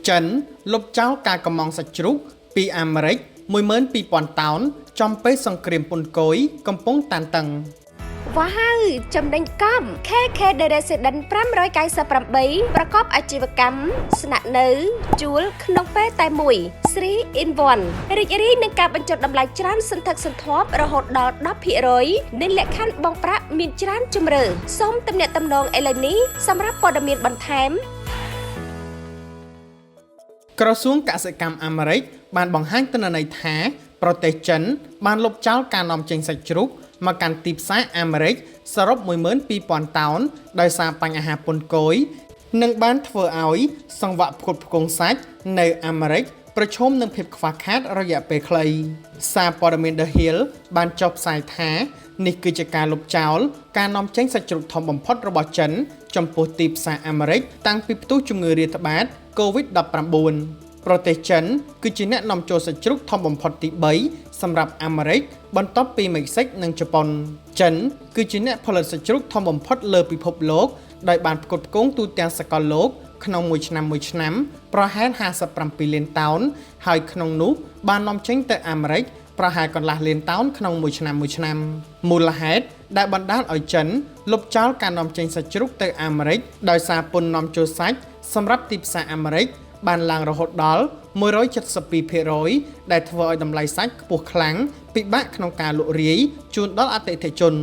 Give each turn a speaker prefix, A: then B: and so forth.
A: ចិនលុបចោលការកម្មង់សាច់ជ្រូកពីអាមេរិក12,000តោនចំពេលសង្គ្រាមពន្ធគយកំពុងតានតឹង។
B: វ៉ាវចំណេញកំ KK The Resident 598ប្រកបអាជីវកម្មស្នាក់នៅជួលក្នុងពេលតែមួយ3 in 1រីករាយនឹងការបញ្ចុះតម្លៃច្រើនសន្ធឹកសន្ធាប់រហូតដល់10%និងលក្ខខណ្ឌបង់ប្រាក់មានច្រើនជម្រើសសូមទំនាក់ទំនងឥឡូវនេះសម្រាប់ព័ត៌មានបន្ថែម។
A: ក្រសួងកសិកម្មអាមេរិកបានបង្ហាញទិន្នន័យថាប្រទេសចិនបានលុបចោលការនាំចេញសាច់ជ្រូកមកកាន់ទីផ្សារអាមេរិកសរុប12,000តោនដោយសារបញ្ហាពន្ធគយនិងបានធ្វើឲ្យសង្វាក់ផ្គត់ផ្គង់សាច់នៅអាមេរិកប្រឈមនឹងភាពខ្វះខាតរយៈពេលខ្លី។ សារព័ត៌មាន The Hill បានចុះផ្សាយថានេះគឺជាការលុបចោលការនាំចេញសាច់ជ្រូកធំបំផុតរបស់ចិនចំពោះទីផ្សារអាមេរិកតាំងពីផ្ទុះជំងឺរាតត្បាត COVID-19។ ប្រទេសចិនគឺជាអ្នកនាំចូលសាច់ជ្រូកធំបំផុតទី3សម្រាប់អាមេរិកបន្ទាប់ពីមិចស៊ិកនិងជប៉ុន។ ចិនគឺជាអ្នកផលិតសាច់ជ្រូកធំបំផុតលើពិភពលោកដោយបានផ្គត់ផ្គង់ទូទាំងសកលលោកក្នុងមួយឆ្នាំមួយឆ្នាំប្រហែល57លានតោនហើយក្នុងនោះបាននាំចេញទៅអាមេរិកប្រហែលកន្លះលានតោនក្នុងមួយឆ្នាំមួយឆ្នាំ។ មូលហេតុដែលបណ្ដាលឲ្យចិនលុបចោលការនាំចេញសាច់ជ្រូកទៅអាមេរិកដោយសារពន្ធនាំចូលសាច់សម្រាប់ទីផ្សារអាមេរិកបានឡើងរហូតដល់172%ដែលធ្វើឲ្យតម្លៃសាច់ខ្ពស់ខ្លាំងពិបាកក្នុងការលក់រាយជូនដល់អតិថិជន។